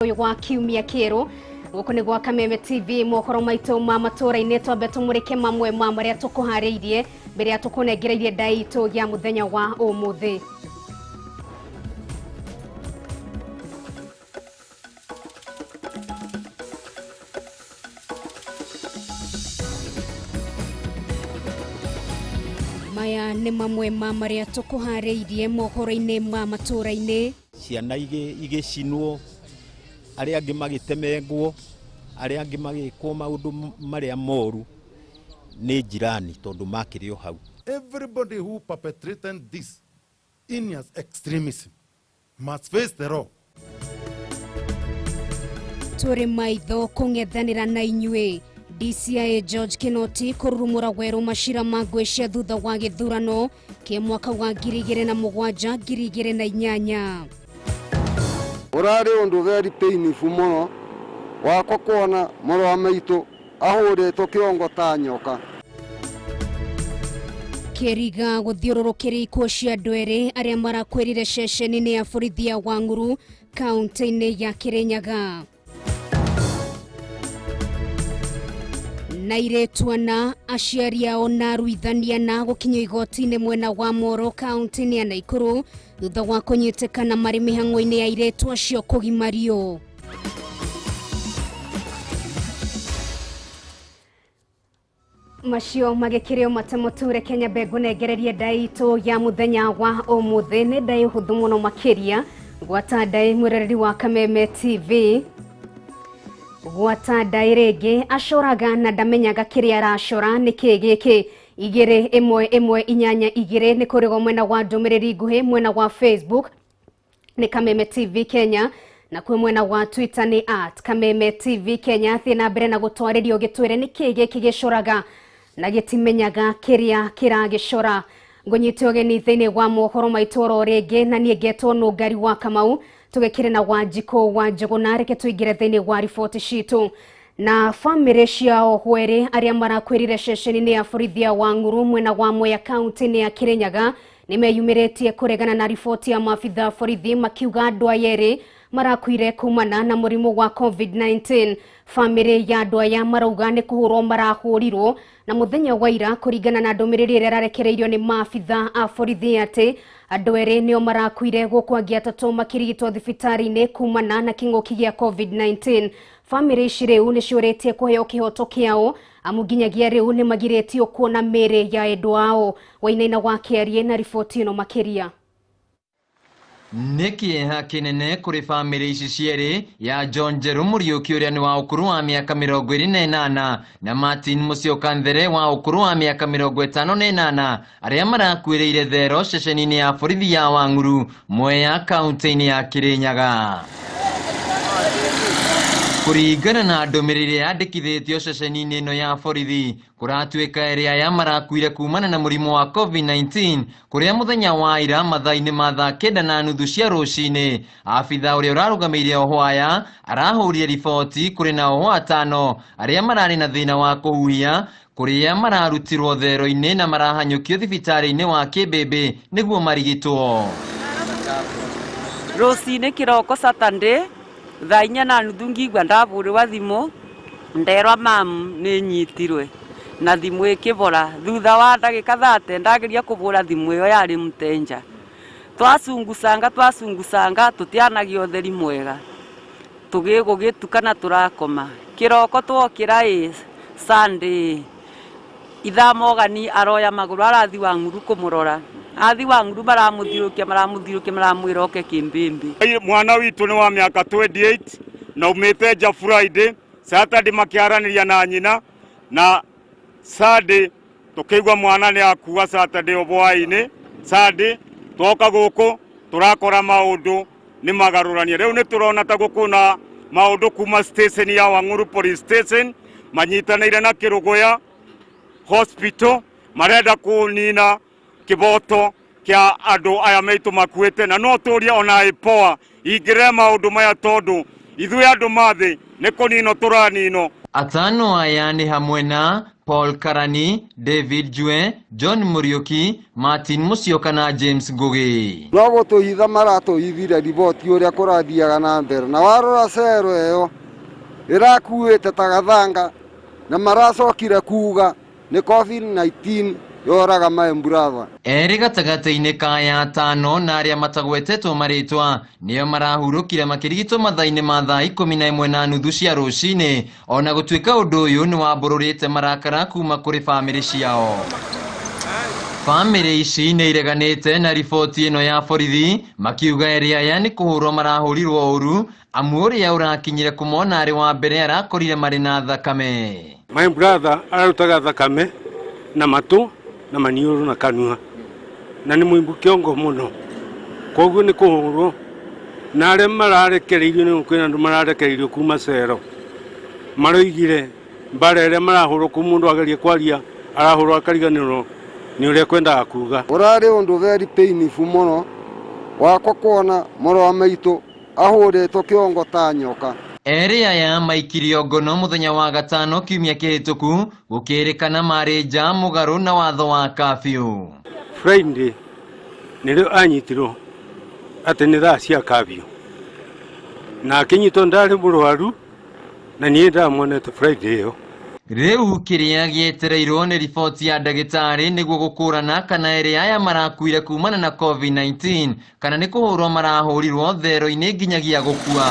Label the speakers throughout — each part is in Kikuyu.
Speaker 1: Ũyũ wa kiumia kĩerũ gũkũ nĩ gwa Kameme TV, mohoro maitũ ma matũũra-inĩ. Twambe tũmũrĩke mamwe ma marĩa tũkũharĩirie mbere ya tũkũnengereirie ndai itũ ya mũthenya wa ũmũthĩ. Maya nĩ mamwe ma marĩa tũkũharĩirie mohoro-inĩ ma matũũra-inĩ.
Speaker 2: Ciana igĩcinwo, arĩa angĩ magĩtemengwo, arĩa angĩ magĩkwo maũndũ marĩa moru nĩ njirani tondũ makĩrĩ o hau.
Speaker 3: Everybody who perpetrated this heinous extremism must face the law.
Speaker 1: Tũrĩ maitho kũng'ethanĩra na inyuĩ. DCI George Kinoti kũrurumũra werũ macira ma ngũĩ cia thutha wa gĩthurano kĩa mwaka wa 2007 2008.
Speaker 4: Ũrarĩ ũndũ very painful mũno wakwa kuona mũrũ wa maitũ ahũrĩtwo kĩongo ta nyoka.
Speaker 1: Kĩriga gũthiũrũrũkĩria ikuũ cia andũ erĩ arĩa marakwĩrire ceceni-inĩ ya borithi ya Wang'uru kaunti-inĩ ya Kirinyaga. Na airĩtu ana, aciari ao na aruithania na gũkinyio igoti-inĩ mwena wa Moro kaunti-inĩ ya Naikuru thutha wa kũnyitĩkana marĩ mĩhang'o-inĩ ya airĩtu acio kũgimario. Macio magĩkĩrĩo matemũture Kenya mbengũnengererie ndai itũ ya mũthenya wa ũmũthĩ. Nĩ ndai hũthũ mũno makĩria gwata ndai mwĩroreri wa Kameme TV. Gwata ndai rĩngĩ acoraga na ndamenyaga kĩrĩa aracora nĩ kĩ gĩkĩ. 2 1 1 8 2 nĩ kũrĩgwo mwena wa ndũmĩrĩri nguhĩ, mwena wa Facebook nĩ Kameme TV Kenya, na kwĩ mwena wa Twitter nĩ at Kameme TV Kenya. Thiĩ na mbere na gũtwarĩrio gĩtwĩre nĩ kĩ gĩkĩ gĩcoraga na gĩtimenyaga kĩrĩa kĩragĩcora. Ngũnyite ũgeni thĩinĩ wa mohoro maitũ oro rĩngĩ, na niĩ ngetwo Nũngari wa Kamau, tũgĩkĩre na Wanjikũ wa Njũgũna. Reke tũingĩre thĩinĩ wa riboti citũ. Na bamĩrĩ cia ohwo erĩ arĩa marakwĩrire ceceni-inĩ ya borithi ya Wang'uru mwena wa Mwea kaunti-inĩ ya Kirinyaga nĩmeyumĩrĩtie kũregana na riboti ya maabitha borithi makiuga andũ aya erĩ marakuire kumana na mũrimũ wa COVID-19. Bamĩrĩ ya andũ aya marauga nĩ kũhũrwo marahũrirwo na mũthenya wa ira kũringana na ndũmĩrĩri ĩrĩa ĩrarekereirio nĩ maabitha a borithi atĩ andũ erĩ nĩo marakuire gũkũ angĩ atatũ makĩrigitwo thibitarĩ-inĩ kumana na kĩng'ũki gĩa COVID-19. Bamĩrĩ ici rĩu nĩciũrĩtie kũheo kĩhoto kĩao amu nginyagia rĩu nĩmagirĩtio kuona mĩĩrĩ ya endwa ao. Wainaina wa Kĩarie na riboti ĩno makĩria.
Speaker 5: Nĩ kĩeha kĩnene kũrĩ bamĩrĩ ici cierĩ ya John Njeru Mũriũki ũrĩa nĩ wa ũkũrũ wa mĩaka 28 na Martin Musyoka Nthere wa ũkũrũ wa mĩaka 58 arĩa marakuĩrĩire thero ceceni-inĩ ya borithi ya Wang'uru Mwea kaunti-inĩ ya Kirinyaga. Kũringana na ndũmĩrĩri ĩrĩa yandĩkithĩtio ceceni-inĩ ĩno ya borithi, kũratuĩka erĩ aya marakuire kumana na mũrimũ wa COVID-19 kũrĩa mũthenya wa ira mathaa-inĩ ma thaa 9:30 cia rũcinĩ abitha ũrĩa ũrarũgamĩire ohwo aya arahũrire riboti kũrĩ na ohwo atano arĩa mararĩ na thĩna wa kũhuhia kũrĩa mararutirwo thero-inĩ na marahanyũkio thibitarĩ-inĩ wa Kĩmbĩmbĩ nĩguo marigitwo.
Speaker 6: Rũcinĩ kĩroko Saturday thaa 4:30 ngigua ndabũrĩwa thimũ nderwa mamu nĩ nyitirwe na thimũ ĩkĩbora. Thutha wa ndagĩka 30 ndageria kũbũra thimũ ĩyo yarĩ mtenja. Twacungucanga twacungucanga tũtianagia ũtheri mwega, tũgĩgũgĩtukana tũrakoma. Kĩroko twokĩra ĩ Sunday ithaa Mogani aroya magũrũ arathi Wang'uru kũmũrora. Athi Wang'uru maramũthiũrũkia maramũthiũrũkia maramwĩra oke Kĩmbĩmbĩ.
Speaker 7: Mwana witũ nĩ wa mĩaka 28 na umĩte nja Friday, Saturday makĩaranĩria na nyina na Sunday tũkĩigua mwana nĩ akua Saturday hwaĩ-inĩ. Sunday twoka gũkũ tũrakora maũndũ nĩ magarũrania. Rĩu nĩ tũrona ta gũkũ na maũndũ kuma station ya Wang'uru Police Station manyitanĩire na Kĩrũgũya Hospital marenda kũnina kĩboto kĩa andũ aya maitũ makuĩte, na no tũrie ona IPOA ingĩre maũndũ maya tondũ ithuĩ andũ ma thĩ nĩ kũninwo tũraninwo.
Speaker 5: Atano aya nĩ hamwe na Paul Karani, David Jue, John Muriuki, Martin Musyoka na James Ngugi.
Speaker 4: No gũtũhitha maratũhithire riboti ũrĩa kũrathiaga na mbere, na warora cero ĩyo ĩrakuĩte ta gathanga, na maracokire kuga nĩ COVID-19 yoraga my brother.
Speaker 5: Erĩ gatagatĩ-inĩ ka aya atano na arĩa matagwetetwo marĩtwa nĩo marahurũkire makĩrigitwo mathaa-inĩ ma thaa 11:30 cia rũcinĩ, ona gũtuĩka ũndũ ũyũ nĩ wambũrũrĩte marakara kuma kũrĩ bamĩrĩ ciao. Bamĩrĩ ici nĩ ireganĩte na riboti ĩno ya borithi makiuga erĩ aya nĩ kũhũrwo marahũrirwo ũru, amu ũrĩa ũrakinyire kũmona arĩ wa mbere arakorire marĩ na thakame.
Speaker 8: My brother ararutaga thakame na matũ na maniũrũ na kanua, na nĩ mũimbu kĩongo mũno, koguo nĩ kũhũrwo, na arĩa mararekereirio nĩ kwĩna andũ mararekereirio kuma cero maroigire mbara ĩrĩa marahũrwo kũu, mũndũ agerie kwaria arahũrwo akariganĩrwo nĩ ũrĩa kwendaga kuga.
Speaker 4: Ũrarĩ ũndũ very painful mũno wakwa kuona mũrũ wa maitũ ahũrĩtwo kĩongo ta nyoka.
Speaker 5: Erĩ aya maikirio ngono mũthenya wa gatano kiumia kĩhĩtũku gũkĩrĩkana marĩ nja mũgarũ na watho wa curfew.
Speaker 8: Friday nĩrĩo anyitirwo atĩ nĩ thaa cia curfew, na akĩnyitwo ndarĩ mũrwaru na niĩ ndamuonete Friday ĩyo.
Speaker 5: Rĩu kĩrĩa gĩetereirwo nĩ riboti ya ndagĩtarĩ nĩguo gũkũrana kana erĩ aya marakuire kumana na COVID-19 kana nĩ kũhũrwo marahũrirwo thero-inĩ nginyagia gũkua.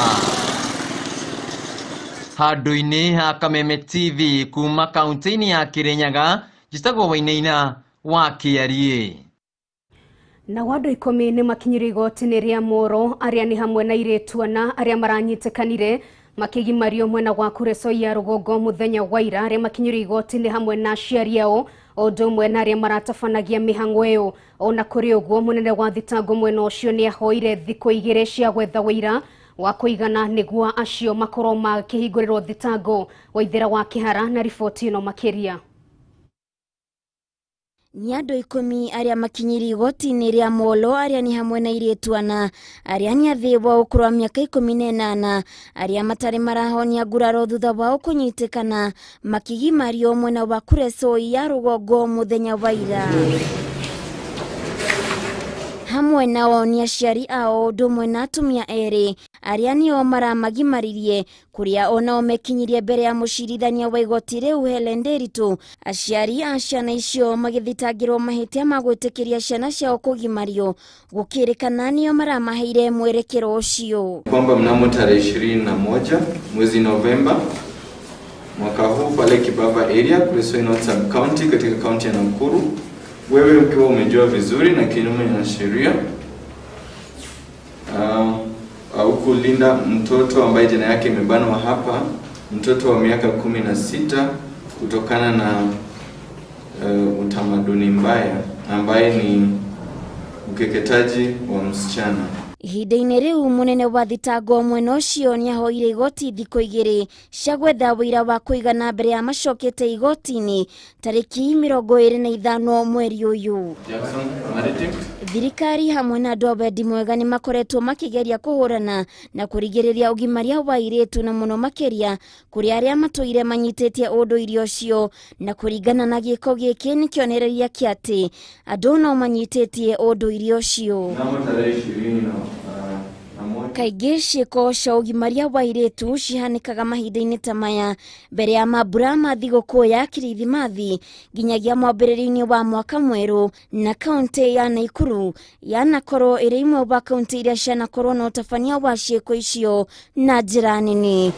Speaker 5: Handũ-inĩ ha Kameme TV kuma kaunti-inĩ ya Kirinyaga, njĩtagwo Wainaina wa Kĩariĩ.
Speaker 1: Na andũ 10 nĩ makinyire igoti-inĩ rĩa Moro, arĩa nĩ hamwe na airĩtu ana arĩa maranyitĩkanire makĩgimario mwena wa Kuresoi ya rũgongo mũthenya wa ira, arĩa makinyire igoti-inĩ hamwe na aciari ao o ũndũ ũmwe na arĩa maratabanagia mĩhang'o ĩyo. Ona kũrĩ ũguo, mũnene wa thitango mwena ũcio nĩ ahoire thikũ 2 cia gwetha wĩira wa kũigana nĩguo acio makorwo makĩhingũrĩrwo thitango. Waithera wa Kĩhara na riboti ĩno makĩria.
Speaker 9: Nĩ andũ 10 arĩa makinyire igoti-inĩ rĩa Molo, arĩa nĩ hamwe na airĩtu ana arĩa nĩ athĩ wa ũkũrũ wa mĩaka 18 arĩa matarĩ marahonia nguraro thutha wao kũnyitĩkana makĩgimario mwena wa Kuresoi ya rũgongo mũthenya wa ira. Hamwe nao nĩ aciari ao ũndũ ũmwe na atumia erĩ arĩa nĩo maramagimaririe, kũrĩa onao mekinyirie mbere ya mũcirithania wa igoti rĩu Helen Nderitu. Aciari a ciana icio magĩthitangĩrwo mahĩtia ma gwĩtĩkĩria ciana ciao kũgimario, gũkĩrĩkana nĩo maramaheire mwerekero ũcio.
Speaker 10: Kwamba mnamo tarehe 21 mwezi Novemba mwaka huu pale Kibaba area Kuresoi North Sub County katika kaunti ya Nakuru, wewe ukiwa umejua vizuri na kinyume na sheria kulinda mtoto ambaye jina yake imebanwa hapa, mtoto wa miaka 16 kutokana na utamaduni mbaya ambaye ni ukeketaji wa msichana.
Speaker 9: Ihinda-inĩ rĩu mũnene wa thitango mwena ũcio nĩahoire igoti thikũ 2 cia gwetha wĩira wa kũigana mbere ya macokete igoti-inĩ tarĩki 25 mweri ũyũ. Thirikari hamwe na andũ a wendi mwega nĩ makoretwo makĩgeria kũhũrana na kũrigĩrĩria ũgimaria wa airĩtu na mũno makĩria kũrĩ arĩa matũire manyitĩtie ũndũire ũcio, na kũringana na gĩko gĩkĩ nĩ kĩonereria kĩa atĩ andũ no manyitĩtie ũndũire ũcio. Kaingĩ ciĩko cia ũgimaria wa airĩtu cihanĩkaga mahinda-inĩ ta maya mbere ya mambura ma thigũkũ ya Kirithimathi nginyagia mwambĩrĩrio-inĩ wa mwaka mwerũ, na kaunti ya Nakuru yanakorwo ĩrĩ ĩmwe wa kaunti iria cianakorwo na ũtabania wa ciĩko icio na njĩra nene.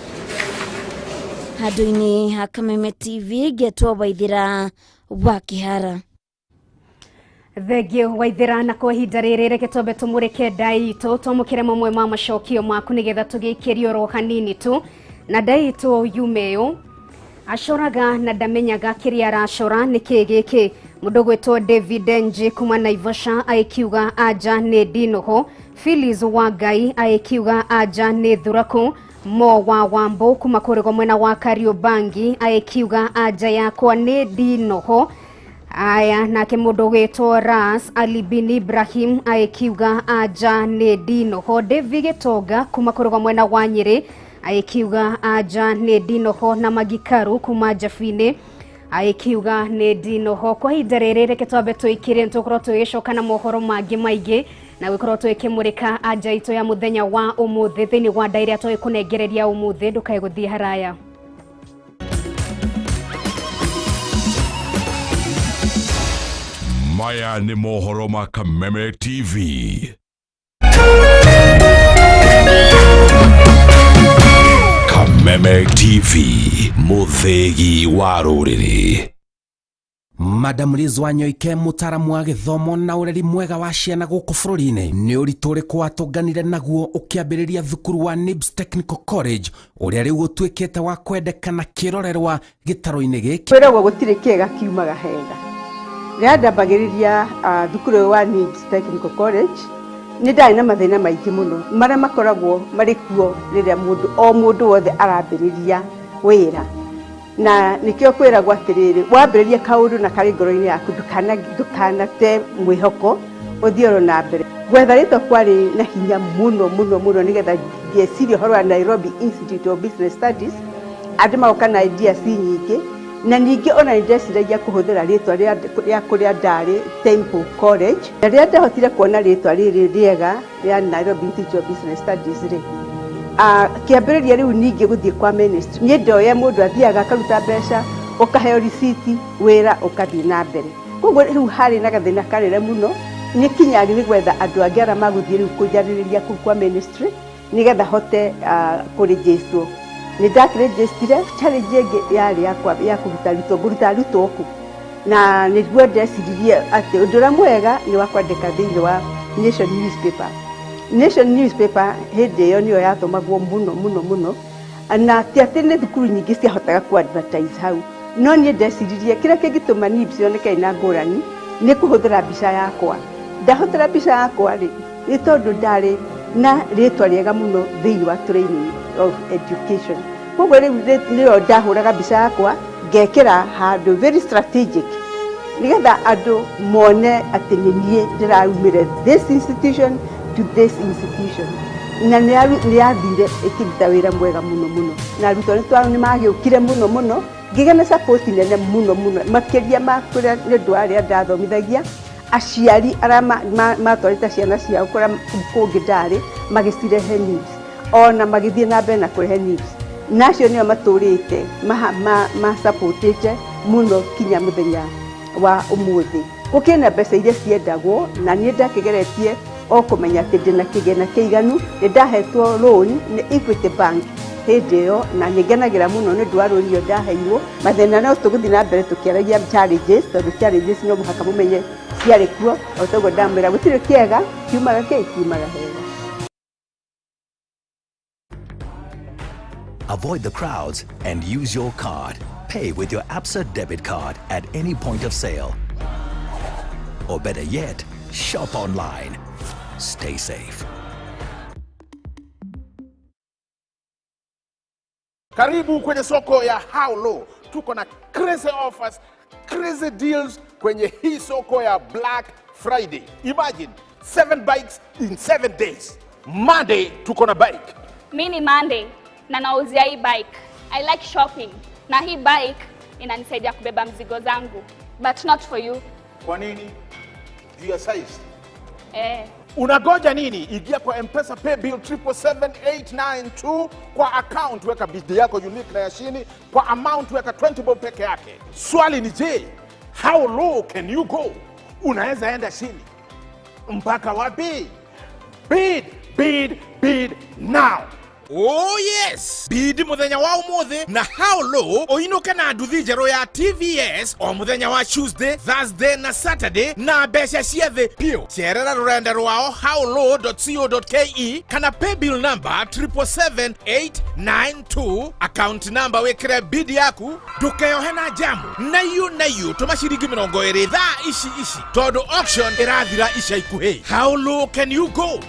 Speaker 9: Handũ-inĩ ha Kameme TV, ngetwo Waithera wa Kĩhara.
Speaker 1: Thengio Waithera, na kwa ihinda rĩrĩ reke twambe tũmũrĩke ndai itũ twamũkĩre mamwe ma macokio maku nĩgetha tũgĩikĩrie oro hanini tu. Na ndai itũ yume ũũ, acoraga na ndamenyaga kĩrĩa aracora nĩ kĩĩ gĩkĩ. Mũndũ gwĩtwo David Nji kuma Naivasha aikiuga anja nĩ ndinoho. Phyllis Wangai aikiuga anja nĩ thuraku. Mo wa Wambo kuma kũrĩgo mwena wa Kariobangi aikiuga anja yakwa nĩ ndinoho. Aya, nake mũndũ wĩtwo Ras Ali bin Ibrahim aikiuga anja nĩ ndinoho. David Gĩtonga kuma kũrĩgo mwena wa Nyĩrĩ Agĩkiuga anja nĩ ndinoho na magikaru kuma Njabu-inĩ. Agĩkiuga nĩ ndinoho. Kwa ihinda rĩrĩ reke twambe tũikĩre, nĩtũgũkorwo tũgĩcoka na mohoro mangĩ maingĩ na gũkorwo tũgĩkĩmũrĩka anja itũ ya mũthenya wa ũmũthĩ thĩinĩ wa nda ĩrĩa tũgĩkũnengereria ũmũthĩ. Ndũkae gũthiĩ haraya.
Speaker 11: Maya nĩ mohoro ma Kameme TV. Kameme TV, mũthĩgi wa rũrĩrĩ.
Speaker 12: Madam Liz Wanyoike, mũtaaramu wa gĩthomo na ũreri mwega wa ciana gũkũ bũrũri-inĩ, nĩ ũritũ ũrĩkũ watũnganire naguo ũkĩambĩrĩria thukuru wa NIBS Technical College ũrĩa rĩu ũtuĩkĩte wa kwendekana kĩrorerwa gĩtarũ-inĩ gĩkĩ?
Speaker 13: Kwĩragwo gũtirĩ kĩega kiumaga hega. Rĩrĩa ndambagĩrĩria thukuru ũyũ wa NIBS Technical College, nĩ ndarĩ na mathĩna maingĩ mũno marĩa makoragwo marĩ kuo rĩrĩa mũndũ o mũndũ wothe arambĩrĩria wĩra. Na nĩkĩo kwĩragwo atĩrĩrĩ, wambĩrĩria kaũndũ na karĩ ngoro-inĩ yaku, ndũkanate mwĩhoko, ũthiĩ oro na mbere. Gwetha rĩtwa kwarĩ na hinya mũno mũno mũno, nĩgetha ngĩciria ũhoro wa Nairobi Institute of Business Studies, andũ magoka na ideas nyingĩ. Na ningĩ ona nĩ ndeciragia kũhũthĩra rĩtwa rĩa kũrĩa ndarĩ, Temple College. Na rĩrĩa ndahotire kuona rĩtwa rĩrĩ rĩega rĩa Nairobi Institute of Business Studies rĩ, kĩambĩrĩria rĩu ningĩ gũthiĩ kwa ministry. Niĩ ndoya mũndũ athiaga akaruta mbeca, ũkaheo risiti, wĩra ũkathiĩ na mbere. Koguo rĩu harĩ na gathĩna kanene mũno, nĩ kinya nĩ gwetha andũ angĩ arĩa magũthiĩ rĩu kũnjarĩrĩria kũu kwa ministry nĩgetha hote kũrĩnjĩstwo. Nĩ ndakĩrĩnjĩstire. Challenge ĩngĩ yarĩ ya kũruta arutwo, ngũruta arutwo kũ? Na nĩguo ndeciririe atĩ ũndũ ũrĩa mwega nĩ wa kwandĩka thĩinĩ wa Nation newspaper. Nation newspaper hĩndĩ ĩyo nĩyo yathomagwo mũno mũno mũno, na ti atĩ nĩ thukuru nyingĩ ciahotaga ku advertise hau, no niĩ ndeciririe kĩrĩa kĩngĩtũma NIBS yoneke ĩna ngũrani nĩ kũhũthĩra mbica yakwa. Ndahũthĩra mbica yakwa rĩ, nĩ tondũ ndarĩ na rĩtwa rĩega mũno thĩinĩ wa training of education. Koguo rĩu nĩyo ndahũraga mbica yakwa ngekĩra handũ very strategic, nĩgetha andũ mone atĩ nĩ niĩ ndĩraumire this institution to this institution. Na nĩ yathire ĩkĩruta wĩra mwega mũno mũno, na arutwo nĩ magĩũkire mũno mũno, ngĩgĩa na support nene mũno mũno makĩria ma kũrĩa nĩ ũndũ wa arĩa ndathomithagia. Aciari arĩa matwarĩte ciana ciao kũrĩa kũngĩ ndarĩ magĩcirehe NIBS, ona magĩthiĩ na mbere na kũrehe NIBS, na acio nĩo matũrĩte masupportĩte mũno kinya mũthenya wa ũmũthĩ. Gũkĩrĩ na mbeca iria ciendagwo, na niĩ ndakĩgeretie o kũmenya atĩ ndĩna kĩgĩna kĩiganu. Nĩ ndahetwo loan nĩ Equity Bank hĩndĩ ĩyo, na nĩ ngenagĩra mũno nĩ ũndũ wa loan ĩyo ndaheirwo. Mathĩna no tũgũthiĩ na mbere tũkĩaragia challenges, tondũ challenges no mũhaka mũmenye ciarĩ kuo. O toguo ndamwĩra, gũtirĩ kĩega kiumaga kĩ kiumaga hega.
Speaker 14: Avoid the crowds and use your card. Pay with your Absa debit card at any point of sale. Or better yet, shop online. Stay safe.
Speaker 15: Karibu kwenye soko ya How Low. Tuko na crazy offers, crazy deals kwenye hii soko ya Black Friday. Imagine 7 bikes in 7 days. Monday tuko na bike.
Speaker 16: Mi ni Monday na nauzia hii bike. I like shopping na hii bike inanisaidia kubeba mzigo zangu, but not for you.
Speaker 15: Kwa nini? Juu ya size.
Speaker 16: Eh.
Speaker 15: Unagoja nini? Ingia kwa M-Pesa pay bill 777,892. Kwa account weka bid yako unique na ya chini, kwa amount weka 20 bob peke yake. Swali ni je, how low can you go? Unaweza enda chini mpaka wapi? Bid, bid, bid now. Oh yes! Bid muthenya wa umuthi na How Low uinuke na nduthi njerũ ya TVS o muthenya wa Tuesday, Thursday na Saturday na mbeca cia thĩ piũ. Cerera rũrenda rwao howlow.co.ke kana pay bill number 777,892, account number wĩkĩre bid yaku. Ndũkeyohe na jamu na iũ na iũ, tũma ciringi 20 thaa ici ici tondũ auction ĩrathira ica ikuhĩ. How low can you go?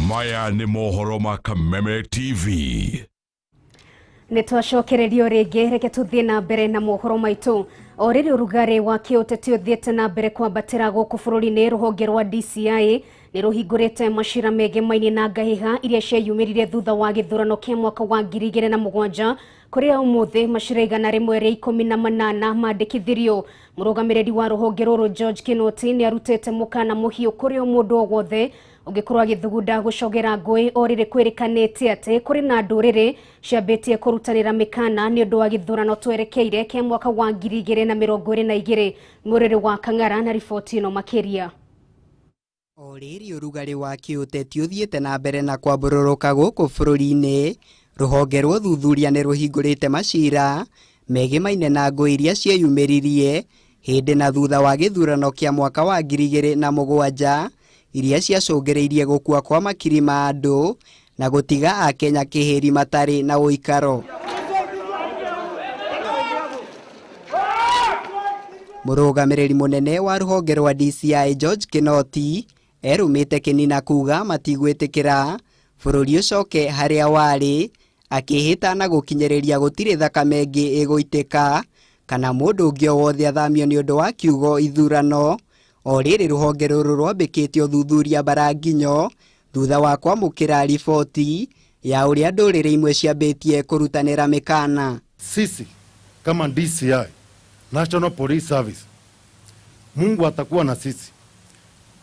Speaker 11: Maya nĩ mohoro ma Kameme TV.
Speaker 1: Nĩ twacokererio rĩngĩ, reke tũthiĩ na mbere na mohoro maitũ. O rĩrĩ ũrugarĩ wa kĩũteti ũthiĩte na mbere kwambatĩra gũkũ bũrũri-inĩ, rũhonge rwa DCI nĩ rũhingũrĩte macira megemaine na ngahĩha iria cieyumĩririe thutha wa gĩthurano kĩa mwaka wa 2007, kũrĩa ũmũthĩ macira 118 mandĩkithirio. Mũrũgamĩrĩri wa rũhonge rũrũ George Kinoti nĩ arutĩte mũkana mũhiũ kũrĩ o mũndũ o wothe ũngĩkorwo agĩthugunda gũcogera ngũĩ, o rĩrĩ kwĩrĩkanĩte atĩ kũrĩ na ndũrĩrĩ ciambĩtie kũrutanĩra mĩkana nĩ ũndũ wa gĩthurano twerekeire kĩa mwaka wa 2022. Mũrĩrĩ wa Kang'ara na riboti ĩno makĩria.
Speaker 17: O rĩrĩ ũrugarĩ wa kĩũteti ũthiĩte na mbere na kwambũrũrũka gũkũ bũrũri-inĩ, rũhonge rwa ũthuthuria nĩ rũhingũrĩte macira megemaine na ngũĩ iria cieyumĩririe hĩndĩ na thutha wa gĩthurano kĩa mwaka wa 2007 iria ciacũngĩrĩirie gũkua kwa makiri ma andũ na gũtiga Akenya kĩhĩri matarĩ na ũikaro. Mũrũgamĩrĩri mũnene wa rũhonge rwa DCI George Kinoti erũmĩte kĩnina kuga matigwĩtĩkĩra bũrũri ũcoke harĩa warĩ, akĩhĩta na gũkinyĩrĩria gũtirĩ thakame ĩngĩ ĩgũitĩka kana mũndũ ũngĩ o wothe athamio nĩ ũndũ wa kiugo ithurano. O rĩrĩ rũhonge rũrũ rwambĩkĩte ũthuthuria Mbaranginyo thutha wa kwamũkĩra riboti ya ũrĩa ndũrĩrĩ imwe ciambĩtie kũrutanĩra mĩkana.
Speaker 3: Sisi kama DCI, National Police Service, Mungu atakuwa na sisi.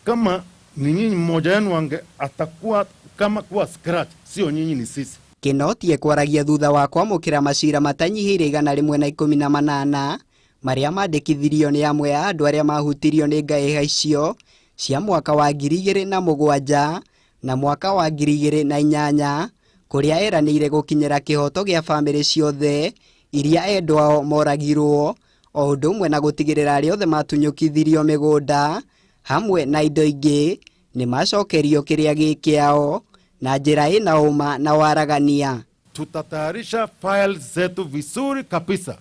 Speaker 3: Kama ni nyinyi mmoja wenu ange atakuwa kama kuwa scratch, sio nyinyi ni sisi.
Speaker 17: Kinoti ekwaragia thutha wa kwamũkĩra macira matanyihĩire 118 marĩa mandĩkithirio nĩ amwe a andũ arĩa mahutirio nĩ ngahĩha icio cia mwaka wa 2007 na mwaka wa 2008, kũrĩa eranĩire gũkinyĩra kĩhoto gĩa bamĩrĩ ciothe iria endwa ao moragirwo, o ũndũ ũmwe na gũtigĩrĩra arĩa othe matunyũkithirio mĩgũnda hamwe na indo ingĩ nĩ macokerio kĩrĩa gĩ kĩao na njĩra ĩna ũma na waragania.
Speaker 3: Tutatayarisha files zetu vizuri kabisa,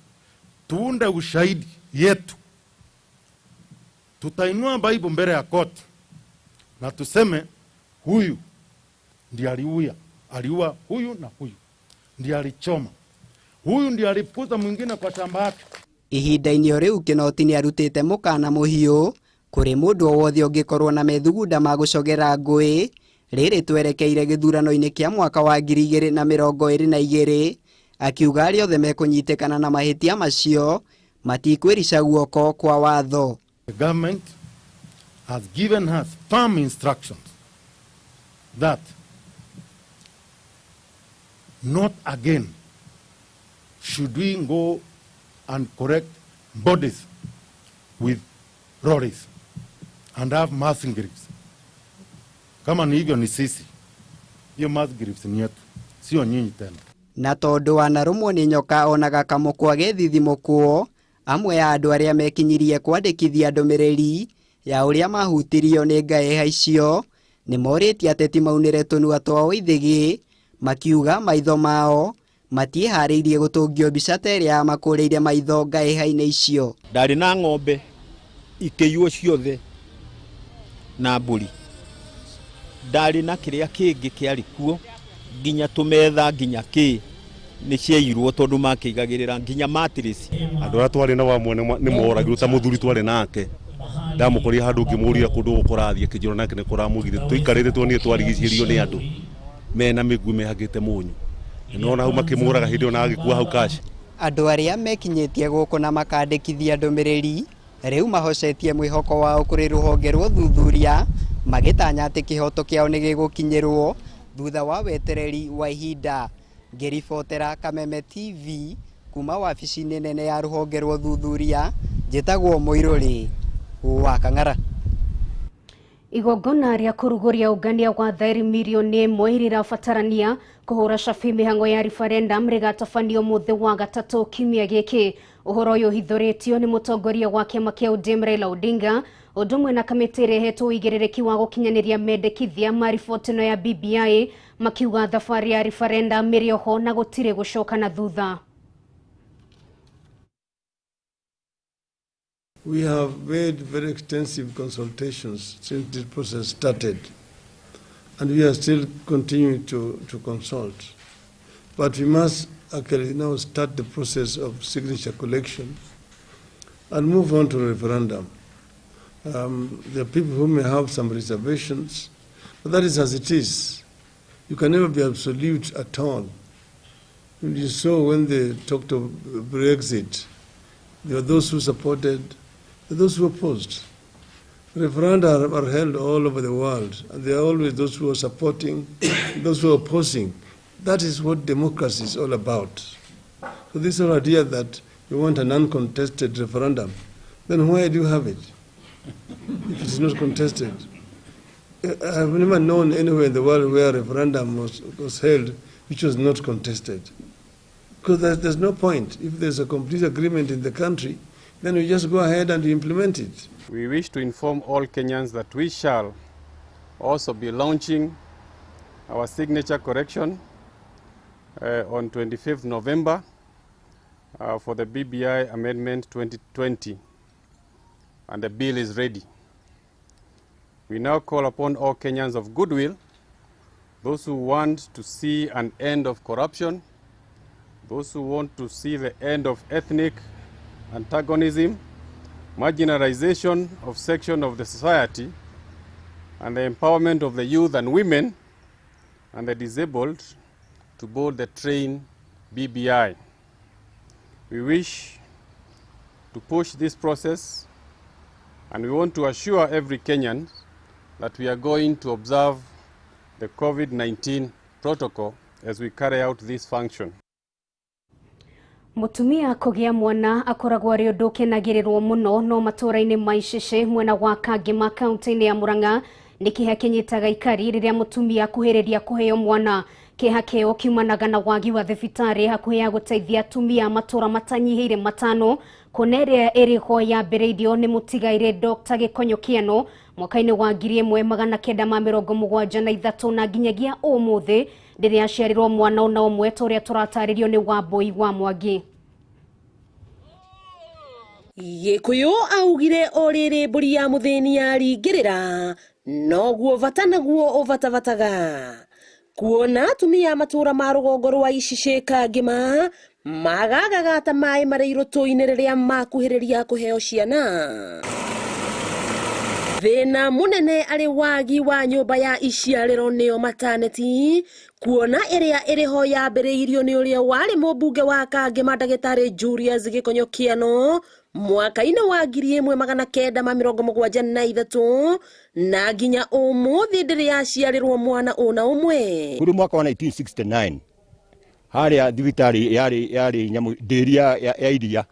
Speaker 3: tuunde ushahidi yetu, tutainua Bible mbele ya court na tuseme huyu ndiye aliua huyu na huyu ndiye alichoma, huyu ndiye alifukuza mwingine kwa shamba yake.
Speaker 17: Ihinda-inĩ o rĩu Kinoti nĩ arutĩte mũkana mũhiũ kũrĩ mũndũ o wothe ũngĩkorwo na methugunda ma gũcogera ngũĩ rĩrĩ twerekeire gĩthurano-inĩ kĩa mwaka wa 2022, akiuga arĩa othe mekũnyitĩkana na mahĩtia macio matikwĩrica guoko kwa watho.
Speaker 3: The government has given us firm instructions that not again should we go and correct bodies with lorries and have mass graves. Kama ni hivyo ni sisi, hiyo mass graves ni yetu, sio nyinyi tena.
Speaker 17: Na tondũ wanarũmwo nĩ nyoka onaga kamũkwa gethithimũkwo, amwe a andũ arĩa mekinyirie kwandĩkithia ndũmĩrĩri ya ũrĩa mahutirio nĩ ngahĩha icio nĩ morĩtie ateti maunĩre tũnua twao ithĩgĩ, makiuga maitho mao matiĩharĩirie gũtũngio mbica ta ĩrĩa yamakũrĩire maitho ngahĩha-inĩ icio.
Speaker 2: Ndarĩ na ng'ombe ikĩiywo ciothe na mbũri, ndarĩ na kĩrĩa kĩngĩ kĩarĩ kuo, nginya tũmetha nginya kĩ nĩ ciairwo tondũ makĩigagĩrĩra nginya matirisi.
Speaker 18: Andũ arĩa twarĩ nao amwe nĩ moragirwo ta mũthuri twarĩ nake, ndamũkorire handũ ngĩmũria kũndũ gũkũrathiĩ akĩnjĩra nake nĩ kũramũgire. Tũikarĩte tuonire twarigicĩirio nĩ andũ mena mĩguĩ mehakĩte mũnyũ, nĩnona hau makĩmũraga hĩndĩ ĩyo na agĩkua hau kaci.
Speaker 17: Andũ arĩa mekinyĩtie gũkũ na makandĩkithia ndũmĩrĩri rĩu mahocetie mwĩhoko wao kũrĩ rũhonge rwa ũthuthuria, magĩtanya atĩ kĩhoto kĩao nĩ gĩgũkinyĩrwo thutha wa wetereri wa ihinda. Ngĩribotera Kameme TV kuma wabici-inĩ nene ya rũhonge rwa ũthuthuria, njĩtagwo Mũirũrĩ wa Kang'ara.
Speaker 1: Igongona rĩa kũrugũria ũngania wa thairi mirioni 1 rĩrabatarania kũhũra cabi mĩhang'o ya referendum rĩgatabanio mũthĩ wa gatatũ kiumia gĩkĩ. Ũhoro ũyũ ũhithũrĩtio nĩ mũtongoria wa kĩama kĩa ODM Raila Odinga, ũndũ ũmwe na kamĩtĩ ĩrĩa ĩhetwo ũigĩrĩrĩki wa gũkinyanĩria mendekithia ma riboti ĩno ya BBI, makiuga thabarĩ ya referendum ĩrĩ oho na gũtirĩ gũcoka na thutha.
Speaker 19: We have made very extensive consultations since this process started, and we are still continuing to consult. But we must actually now start the process of signature collection and move on to a referendum. There are people who may have some reservations, but that is as it is. You can never be absolute at all. You saw when they talked of Brexit, there were those who supported, there were those who opposed. Referenda are held all over the world, and there are always those who are supporting, those who are opposing. That is what democracy is all about. So this whole idea that you want an uncontested referendum, then why do you have it if it is not contested? I have never known anywhere in the world where a referendum was held which was not contested. Because there's no point. If there's a complete agreement in the country, then we just go ahead and implement it.
Speaker 20: We wish to inform all Kenyans that we shall also be launching our signature correction on 25th November for the BBI Amendment 2020, and the bill is ready. We now call upon all Kenyans of goodwill, those who want to see an end of corruption, those who want to see the end of ethnic antagonism, marginalization of section of the society, and the empowerment of the youth and women and the disabled to board the train BBI. We wish to push this process, and we want to assure every Kenyan that we are going to observe the COVID-19 protocol as we carry out this function.
Speaker 1: Mutumia kũgĩa mwana akoragwo arĩ ũndũ ũkenagĩrĩrwo mũno no matũũra-inĩ ma Icĩcĩ mwena wa Kangema kaunti-inĩ ya Murang'a nĩ kĩeha kĩnyitaga ikari rĩrĩa mũtumia akuhĩrĩria kũheo mwana. Kĩeha kĩo kiumanaga na wagi wa thibitarĩ hakuhĩ ya gũteithia atumia matũũra matanyihĩire matano kuona ĩrĩa ĩrĩho yambĩrĩirio nĩ mũtigairĩ Dr. Gĩkonyo Kĩano mwaka-inĩ wa 1973 na nginyagia ũmũthĩ rĩrĩa aciarirwo mwana ona ũmwe ta ũrĩa tũratarĩrio nĩ Wambui wa Mwangi.
Speaker 21: Gĩkũyũ augire o rĩrĩ mbũri ya mũthĩni yaringĩrĩra noguo bata naguo ũbatabataga kuona atumia matũũra ma rũgongo rwa Icĩcĩ Kangema magagaga ta maĩ marĩ irũtũ-inĩ rĩrĩa makuhĩrĩria kũheo ciana. Thĩna mũnene arĩ wagi wa nyũmba ya iciarĩro nĩyo mataneti kuona ĩrĩa ĩrĩho yambĩrĩirio nĩ ũrĩa warĩ mũmbunge wa Kangema ndagĩtarĩ Julius Gĩkonyo Kĩano mwaka-inĩ wa 1973 na nginya ũmũthĩ ndĩrĩ yaciarĩrwo mwana ona ũmwe.
Speaker 22: Kũrĩ mwaka wa 1969 harĩa thibitarĩ yarĩ nyamũ ndĩri ya iria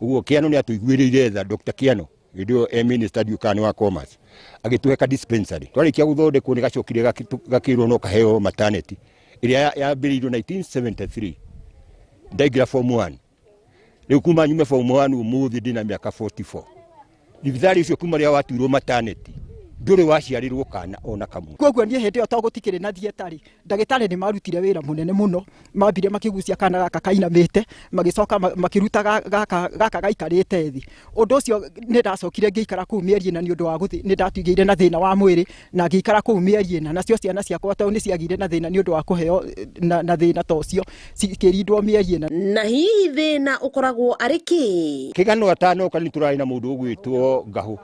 Speaker 22: ũguo Kĩano nĩ atũiguĩrĩire tha. Dr. Kĩano hĩndĩ ĩyo e minister ndiũĩ wa commerce agĩtũhe ka dispensary twarĩkia gũthondekwo nĩ gacokire gakĩrwo no kaheo maternity ĩrĩa yambĩrĩirio 1973 ndaingĩra form 1. Rĩu kuma nyume form 1 ũmũthĩ ndĩna mĩaka 44. Thibitarĩ ũcio kuma rĩrĩa watuirwo maternity ndũrĩ waciarĩrwo kana ona kamwe.
Speaker 23: Koguo niĩ hĩndĩ ĩyo to gũtikĩrĩ na thieta-rĩ, ndagĩtarĩ nĩ marutire wĩra mũnene mũno, mambire makĩgucia kana gaka kainamĩte, magĩcoka makĩruta gaka gaikarĩte thĩ. Ũndũ ũcio nĩ ndacokire ngĩikara kũu mĩeri ĩna nĩ ũndũ wa gũthiĩ, nĩ ndatigĩire na thĩna wa mwĩrĩ na ngĩikara kũu mĩeri ĩna, nacio ciana ciakwa tondũ nĩ ciagĩire na thĩna nĩ ũndũ wa kũheo na thĩna ta ũcio, cikĩrindwo mĩeri ĩna.
Speaker 21: Na hihi thĩna ũkoragwo arĩ kĩ?
Speaker 22: Kĩgano atanoka nĩ tũrarĩ na mũndũ ũgwĩtwo Ngahũ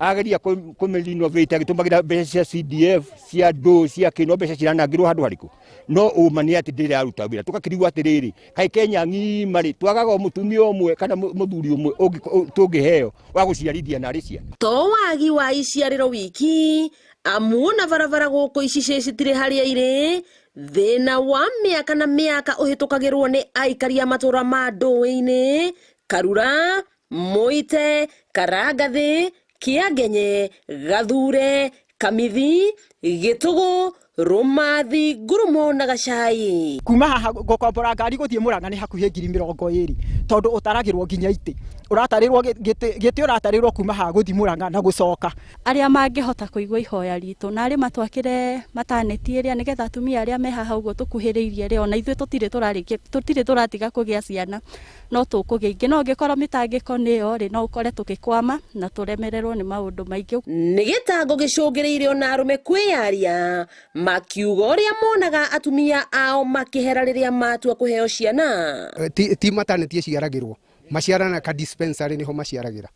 Speaker 22: ageria kũmĩrinovate agĩtũmagĩra mbeca cia CDF cia ndũ cia kĩ no mbeca ciranangĩrwo handũ harĩkũ no ũma nĩ atĩ ndĩraruta wĩra tũgakĩrigwo atĩrĩrĩ kaĩ Kenya ng'ima rĩ twagaga o mũtumia ũmwe kana mũthuri ũmwe tũngĩheo wa gũciarithia narĩ ciana.
Speaker 21: To wagi wa iciarĩro wiki amu na barabara gũkũ Icĩcĩ citirĩ harĩa irĩ thĩna wa mĩaka na mĩaka ũhĩtũkagĩrwo nĩ aikari a matũũra ma ndũĩ-inĩ Karura, Moite, Karangathĩ, Kĩangenye, Gathure, Kamithi, Gĩtũgũ, Rũmathi, Ngurumo na Gacai.
Speaker 23: Kuma haha gũkombora ngari gũthiĩ Mũrang'a nĩ hakuhĩ 20,000 tondũ ũtaragĩrwo nginya itĩ ũratarĩrwo gĩtĩ ũratarĩrwo kuma haha gũthiĩ Mũrang'a na gũcoka.
Speaker 24: Arĩa mangĩhota kũigua ihoya ritũ na arĩ matwakĩre mataneti ĩrĩa nĩgetha atumia arĩa me haha ũguo tũkuhĩrĩirie rĩ ona ithuĩ tũtirĩ tũratiga kũgĩa ciana no tũkũgĩa ingĩ no ũngĩkorwo mĩtangĩko nĩyo rĩ no ũkore tũgĩkwama na tũremererwo nĩ maũndũ maingĩ.
Speaker 21: Nĩ gĩtango gĩcũngĩrĩirio na arũme kwĩyaria Makiuga ũrĩa monaga atumia ao makĩhera rĩrĩa matua kũheo ciana.
Speaker 4: Ti maternity ĩciaragĩrwo, maciarana ka dispensary nĩho maciaragĩra.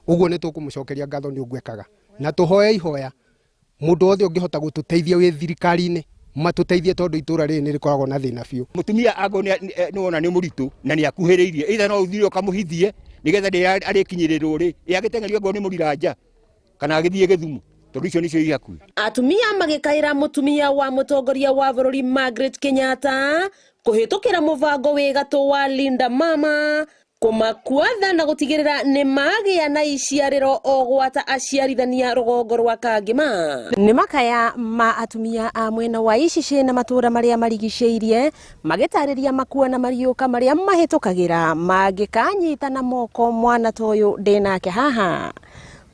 Speaker 4: Ũguo nĩ tũkũmũcokeria ngatho nĩ ũguo ekaga, na tũhoe ihoya mũndũ wothe ũngĩhota gũtũteithia wĩ thirikari-inĩ matũteithie, tondũ itũra rĩrĩ nĩ rĩkoragwo na thĩna biũ.
Speaker 22: Mũtumia angorwo nĩ wona nĩ mũritũ na nĩ akuhĩrĩirie, either no ũthiĩ ũkamũhithie nĩgetha rĩrĩa arĩkinyĩrĩrwo rĩ, agĩteng'erio angorwo nĩ mũriranja kana agĩthiĩ Gĩthumo, tondũ icio nĩcio i hakuhĩ.
Speaker 21: Atumia magĩkaĩra mũtumia wa mũtongoria wa bũrũri Margaret Kenyatta kũhĩtũkĩra mũbango wĩ gatũ wa Linda Mama kũmakuatha na gũtigĩrĩra nĩ magĩa na iciarĩro o gwata aciarithania rũgongo rwa Kangĩma. Nĩ makaya ma atumia a mwena wa Icicĩ na matũũra marĩa marigicĩirie magĩtarĩria makua na mariũka marĩa mahĩtũkagĩra mangĩkanyita na moko mwana ta ũyũ ndĩnake haha.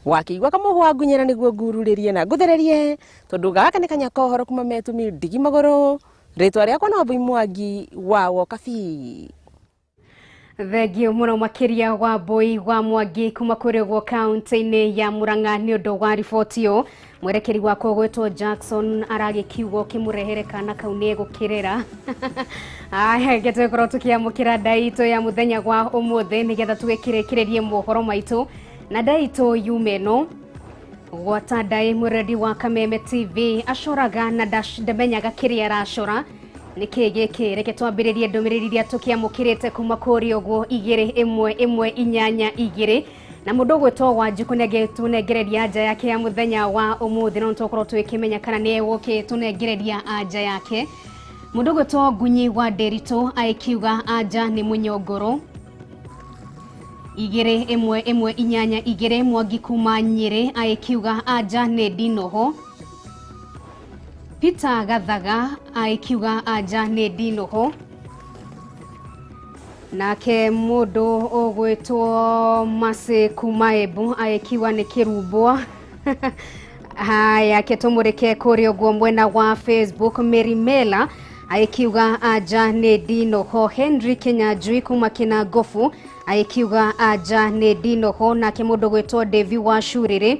Speaker 21: Wakĩigua kamũhwa ngunyĩra nĩguo ngururĩrie na ngũthererie, tondũ gaka nĩ kanya kohoro kuma metumi ndigi magũrũ. Rĩtwa rĩakwa no Mbui Mwangi wa Wokabi.
Speaker 1: Thengio mũno makĩria wa Mbui wa Mwangi kuma kũrĩ ũguo kaunti-inĩ ya Murang'a nĩ ũndũ wa riboti ĩyo. Mwerekeri wakwa ũgwĩtwo Jackson aragĩkiuga ũkĩmũrehere kana kau nĩ egũkĩrĩra. Aya, reke tũgĩkorwo tũkĩamũkĩra ndai itũ ya mũthenya wa ũmũthĩ nĩgetha tũgĩkĩrĩkĩrĩrie mohoro maitũ na ndai itũ yume ĩno. Gwata ndai mwĩroreri wa Kameme TV acoraga na ndamenyaga kĩrĩa aracora. Nĩkĩ gĩkĩ? Reke twambĩrĩrie ndũmĩrĩri iria tũkĩamũkĩrĩte kuma kũrĩa ũguo 21182 na mũndũ ũgwĩtwo Wanjikũ nĩangĩtũnengereria anja yake ya mũthenya wa ũmũthĩ, no nĩtũgũkorwo tũgĩkĩmenya kana nĩ egũkĩtũnengereria anja yake. Mũndũ ũgwĩtwo Ngunyi wa Ndĩritũ agĩkiuga anja nĩ mũnyongoro. 21182 Mwangi kuma Nyĩrĩ agĩkiuga anja nĩ ndinoho. Peter Gathaga agĩkiuga anja nĩ ndinoho. Nake mũndũ ũgwĩtwo Mercy kuma Embu agĩkiuga nĩ kĩrumbwa. Haya, ke tũmũrĩke kũrĩa ũguo mwena wa Facebook. Mary Mela agĩkiuga anja nĩ ndinoho. Henry Kinyanjui kuma Kĩnangobu agĩkiuga anja nĩ ndinoho. Nake mũndũ ũgwĩtwo Devi wa Curĩrĩ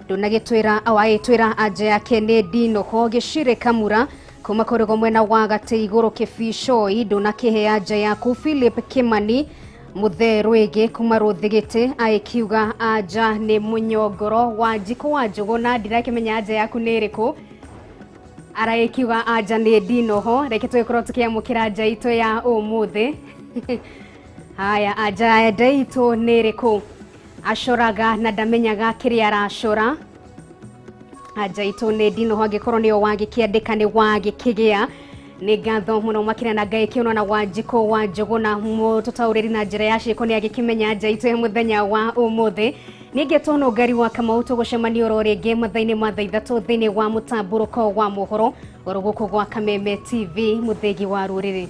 Speaker 1: ndũnagĩtwĩra au agĩtwĩra anja yake nĩ ndinoho. Gĩcirĩ Kamura kuma kũrĩ mwena wa gatĩ igũrũ Kĩbicoi ndũnakĩhe anja yaku. Philip Kimani Mũthee Rwĩgĩ kuma Rũthigĩtĩ agĩkiuga anja nĩ mũnyongoro. Wanjikũ wa Njũgũna ndirakĩmenya anja yaku nĩ ĩrĩkũ, aragĩkiuga anja nĩ ndinoho. Reke tũgĩkorwo tũkĩamũkĩra anja itũ ya ũmũthĩ. Haya, anja ya itũ nĩ ĩrĩkũ? Acoraga na ndamenyaga kĩrĩa aracora. Anja itũ nĩ ndinoho, angĩkorwo nĩyo wagĩkĩandĩka nĩ wagĩkĩgĩa. Nĩ ngatho mũno makĩria na Ngai kĩona na Wanjikũ wa Njũgũna mũtũtaũrĩri na njĩra ya ciĩko nĩ agĩkĩmenya anja itũ ya mũthenya wa ũmũthĩ. Ningĩ tono ngari wa Kamau tũgũcemania oro rĩngĩ mathaa-inĩ ma thaa 3 thĩinĩ wa mũtambũrũko wa mohoro oro gũkũ gwa Kameme TV mũthĩgi wa rũrĩrĩ.